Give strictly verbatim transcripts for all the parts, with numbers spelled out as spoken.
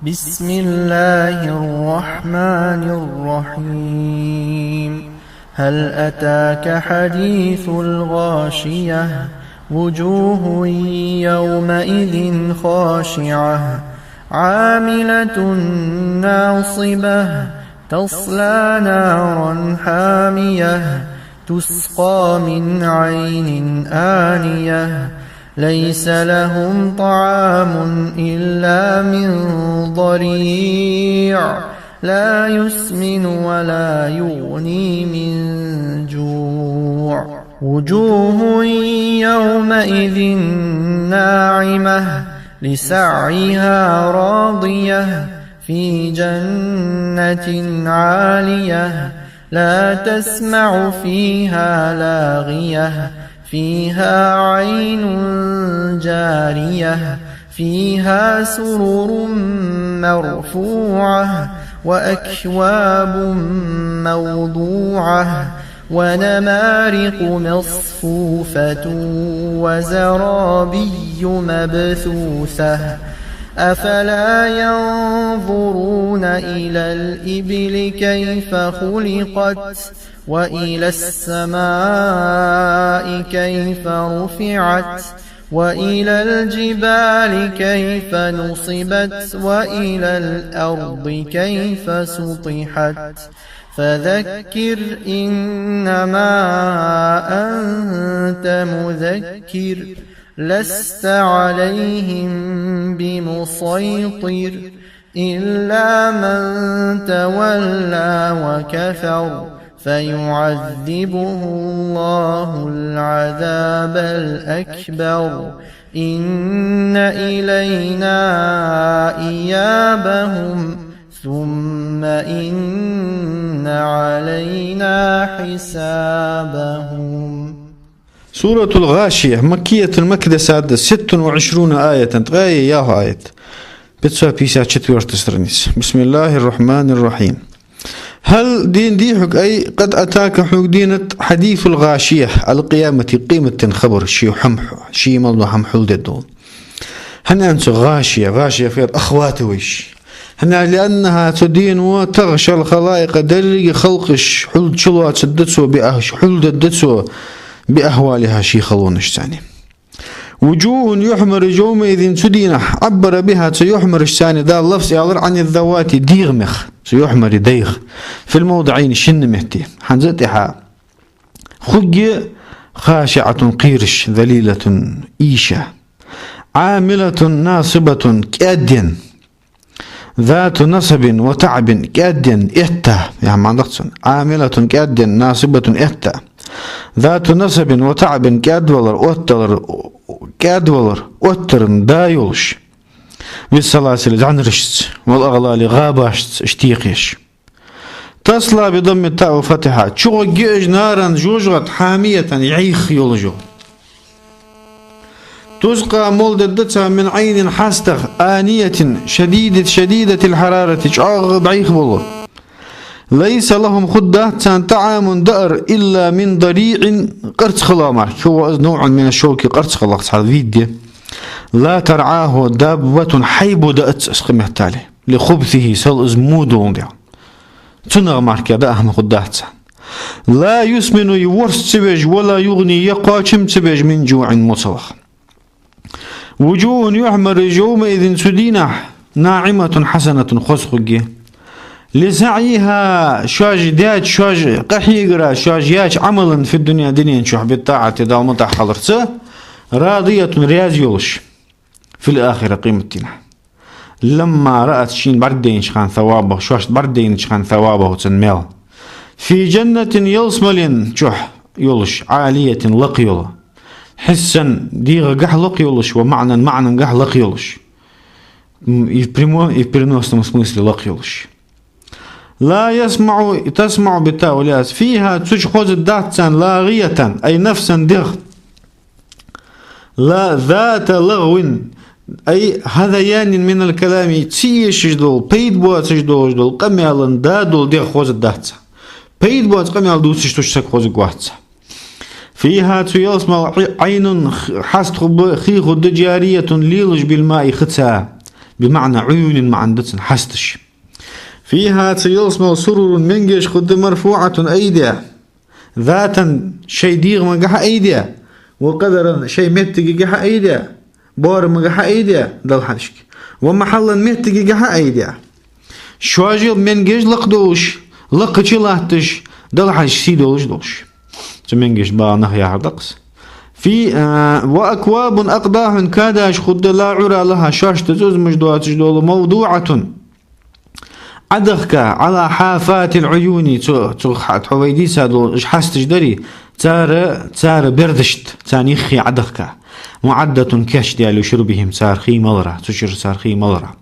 بسم الله الرحمن الرحيم. هل أتاك حديث الغاشية؟ وجوه يومئذ خاشعة، عاملة ناصبة، تصلى نارا حامية، تسقى من عين آنية، ليس لهم طعام إلا من ضريع، لا يسمن ولا يغني من جوع، وجوه يومئذ ناعمة، لسعيها راضية، في جنة عالية، لا تسمع فيها لاغية، فيها عين جارية، فيها سرر مرفوعة، وأكواب موضوعة، ونمارق مصفوفة، وزرابي مبثوثة، أفلا ينظرون إلى الإبل كيف خلقت، وإلى السماء كيف رفعت، وإلى الجبال كيف نصبت، وإلى الأرض كيف سطحت، فذكر إنما أنت مذكر، لست عليهم بمصيطر، إلا من تولى وكفر، فيعذبه الله العذاب الأكبر، إن إلينا إيابهم، ثم إن علينا حسابهم. سورة الغاشية، مكية, Макка дисад, ست وعشرون آية, ткъаь ялх аят. Пятьсот пятьдесят четвёртая страница. بسم الله الرحمن الرحيم. هل, дийна дий хьога, أي قد أتاك, хьога дийнад, حديث الغاشية, القيامة, къематден хабар, ше хӀама, ше мел дола хӀама хьулдергдола. ХӀана аьннад цох гӀашия? ГӀашия фу яхар да? Охватывающий. ХӀана аьлча, لأنها, цу дийнахьа, تغشى الخلائق, деррига халкъаш хьул-, чулоацаргда цо, биа-, хьулдергда цо, بأهوالها, ший халонашца. وجوه, юхьмараш, يومئذ, цу дийнахьа, عبر بها, цу юхьмарашца Дала лафз аьлар, عن الذوات, дегӀамех, цу юхьмарий дайх, في الموضعين, шинна метте. ХӀанз а тӀехьа. Хургья خاشعة, кхераш, ذليلة, ийша. عاملة ناصبة, кӀаьдденна. ذات نصب وتعب, кӀаьдденна, этта, яха маӀан да цун. عاملة, кӀаьдденна, ناصبة, этта. ذات نصب وتعب, кӀаьдвалар, отталар, кӀаьдвалар, оттаран да йолаш. بالسلاسل, зӀанарашца, والأغلال, гӀабашца, иштта текхаш. تصلى بضم التاء والفتحة, чугӀоргья уж نارا, жожагӀате, حامية, йӀайха йолаш йола. تسقى, молдергда царна, من عين, хьастагӀа, آنية, شديدة, شديدة الحرارة, чӀоагӀа бӀайха бола. ليس لهم, хургдац царна, طعام, даар, إلا من ضريع, къарцхала мара. هو, из, نوع من الشوك, къарцхала цхьа вид я. لا ترعاه دابة, хьайбо даац из, кхыметтел, لخبثه, сел из во доландаь. Цунах мара даар, хӀама хургдац царна. لا يسمن, е ворс ца веш, ولا يغني, е кхоачам ца беш, من جوع, моцалах. وجوه, юхьмараш, يومئذ, цу дийнахьа, ناعمة حسنة, хоза хургья. لسعيها, шоаш даьча, шоаш къахьегара, шоаш яьча Ӏамала, في الدنيا, дунен чу, بالطاعة, Далла мутӀахьа хиларца, راضية, раьза йолаш, في الآخرة, къематдийнахьа. لما رأت, шийна бӀаргадайнача хана, ثوابه, шоашта бӀаргадайнача хана, ثوابه, цун маьл. في جنة, ялсмален чу йолаш, عالية, лакха йола. حسا, дегӀагахьа лакха йолаш, ومعنى, маӀанагахьа лакха йолаш. М, и в прямом, и в переносном смысле лакха йолаш. لا يسمع, تسمع بالتاء والياء. فيها, цу чу хозаргдац царна, لاغية, أي نفسا, дегӀ. لا, ذات لغو, أي هذيان من الكلام, ца эшаш дола, пайда боацаш долаш дола къамаьла да дола дегӀ хозаргдац царна. Пайда боаца къамаьл дувцаш цу чу саг хозаргвац царна. فيها, цу ялсмале, عين, хьаст хургба, хий хургда, جارية, лелаш, بالماء, хица. بمعنى عيون маӀан да цун, хьасташ. فيها цу ялсмала سرر менгеш хургда مرفوعة айдаь, ذاتا шоай дегӀамагахьа айдаь, وقدرا шоай меттигагахьа айдаь, боарамагахьа айдаь, Далла хьалхашка, ومحلا меттигагахьа айдаь. Шоаш а менгеш лакхдолаш, лакхача латташ, Далла хьалхашка сий долаш долаш. Цу менгеш багӀа нах яхар да-кх из. في, а, وأكواب أقداح кадаш хургда لا عرى لها шоашта цӀузамаш доацаш дола موضوعة Ӏодехка على حافات العيون цу, цу хьа-, тхо вай дийца дола уж хьасташ дарий, цар, цар бердашта, царна юххе Ӏодехка. معدة кийчдаь لشربهم цар хий малара, цу чура цар хий малара.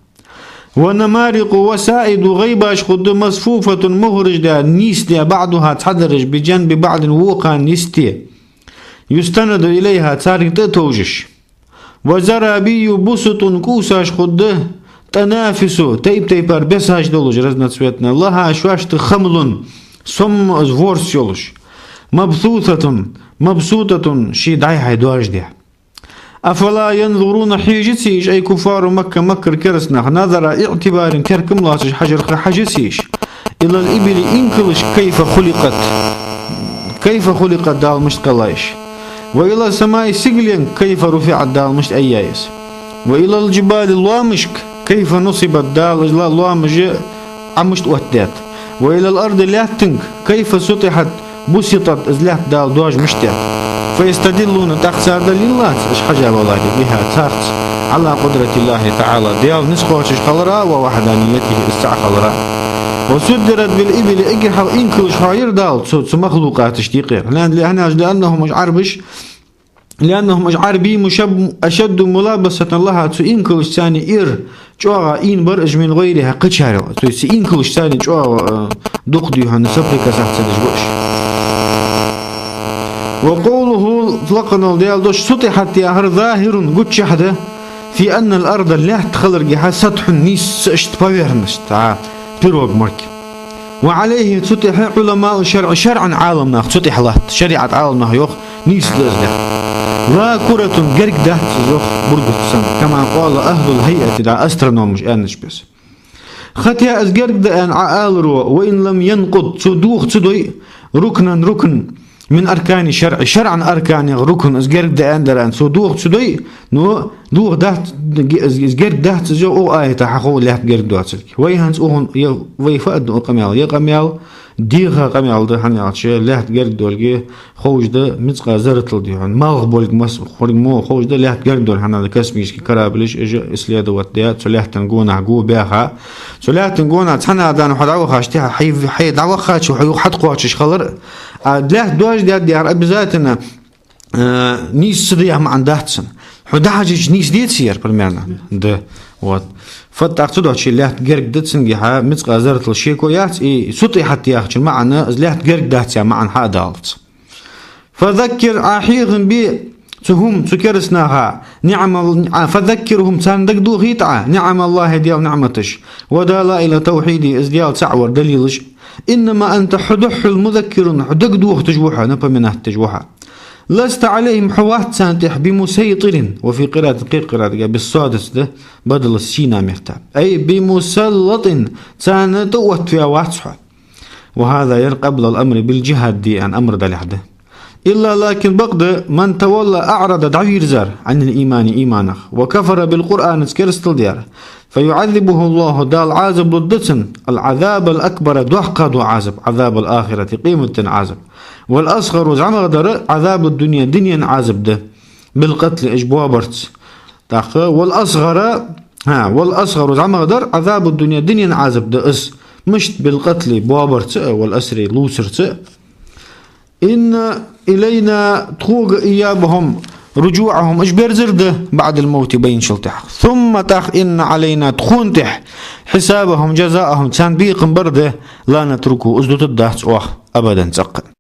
ونمارق وسائد гӀайбаш хургда مصفوفة мугӀараш даь, нийсдаь بعضها цхьадараш بجنب بعض вокхан йисте. يستند إليها царга тӀатовжаш. وزرابي بسط кӀувсаш хургда تنافس тайп-тайпара бесаш долаш разноцветно لها шоашта خمل сомма из ворс йолаш. مبثوثة مبسوطة ший дӀай-хьай доаждаь. أفلا ينظرون хьежаций уж أي كفار مكة Маккара кераста нах نظر اعتبار керкам лоацаш хьажарах хьажаций уж إلى الإبل инкалашка كيف خلقت كيف خلقت Дала мишта кхеллай уж. وإلى السماء сигаленга كيف رفعت Дала мишта айяьй из. وإلى الجبال лоамашка كيف نصبت Дала из ла-, лоамаш Ӏа мишта оттадаьд. وإلى الأرض лаьттанга كيف سطحت بسطت из лаьтта Дала доаж мишта даьд. فيستدلون тӀаккха цар далил лац уж хьажа валаре بها царца على قدرة الله تعالى Даьла низ кхоачаш хилара ووحدانيته из цаӀ хилара. وصدرت بالإبل эггара хьалха инкалаш хьоаяьй Дала цу, цу махлукъаташта юкъера. لأن, لأن, لأنهم уж Ӏарбаш, لأنهم уж Ӏарбий مشب-, أشد ملابسة لها цу инкалашца царна эр чӀоагӀа ийна бар уж من غيرها кхычарел. То есть цу инкалашца царна чӀоагӀа, э, дукха дий хьона соприкасаться деш ба уж. وقوله лакханал Даьла дош سطحت яхар ظاهر гуччахь да في أن الأرض лаьтта хиларгахьа سطح нийсса иштта поверхность, а, пирог морг. وعليه цу тӀехьа علماء الشرع шарӀан Ӏаламнах цу тӀехьа латт, шариӀат Ӏаламнах йоах, нийсса да из лаьтта. لا كرة герга дац из йоах бургат санна, كما قال أهل الهيئة да астрономаш аьннача беса. Хотя из герга да аьнна Ӏа аларо, وإن لم ينقض цо доха ца дой, ركنا рукн من أركان الشرع шарӀан арканех рукн из герга да аьнна дар аьнна цо доха ца дой, но доха дац, из, из герга дац из йоах укх аята хьахов лаьтта герга доацилга. Вай хӀанз укхун, е, вай фу аргда укх къамаьла, е къамаьл дегӀа къамаьл да, хӀана аьлча лаьтта герга долга ховш да мицкъал зарратал дий хьона, малх болга мас-, хургмо ховш да лаьтта герга долга, хӀана аьлча космически кораблаш, уж исследовать даь, цу лаьттан гонахьа го баьха. Цу лаьттан гонахьа цхьан а дан хьо дӀавахача, тӀехьа хьай, хьай дӀавахача, хьо юха хьатӀакхоачаш хилар, а лаьтта доаж даьд яхар обязательно э, нийсса да яха маӀан дац цун. Хьо дӀахьажача нийсса деций ер примерно? Да. Вот. Фат тӀаккха цудухьа лаьтта герга да цунгахьа мицкъал зарратал шеко яц, и سطحت яхачун маӀан из лаьтта герга дац яха маӀан хьа а далац. فذكر Ӏа хьехам бе цу хӀама, цу кераста наха, نعم ال-, а, فذكرهم царна дагадохийта Ӏа, نعم الله Даьла ниӀматаш, ودلائل توحيده из Даьла цаӀ вар далилаш. إنما أنت хьо духхьал مذكر хьо дагадохийташ ва хьо, напоминать деш ва хьо. لست عليهم хьо вац царна тӀехьа بمسيطر, وفي قراءة кхы къираатага بالصاد да, بدل السين метта. أي بمسلط царна тӀаоттаваь вац хьо. وهذا ер قبل الأمر بالجهاد ди аьнна амр далехь да. إلا لكن бакъда من تولى أعرض дӀавийрзар عن الإيمان иманах وكفر بالقرآن керастал даьр. فيعذبه الله Дала Ӏазап лургда цунна العذاب الأكبر доккха дола Ӏазап, عذاب الآخرة къематден Ӏазап. والأصغر зӀамагӀдар عذاب الدنيا дунен Ӏазап да بالقتل уж боабарца. ТӀаккха والأصغر, хӀа, والأصغر зӀамагӀдар عذاب الدنيا дунен Ӏазап да из. Мишта بالقتل боабарца а, والأسر лувцарца а. إن إلينا тхога إيابهم رجوعهم уж берзар да بعد الموت байначул тӀехьа. ثم тӀаккха إن علينا тхона тӀехьа حسابهم جزاءهم царна бекхам бар да لا نتركه из дутаргдац оаха أبدا цӀаккха.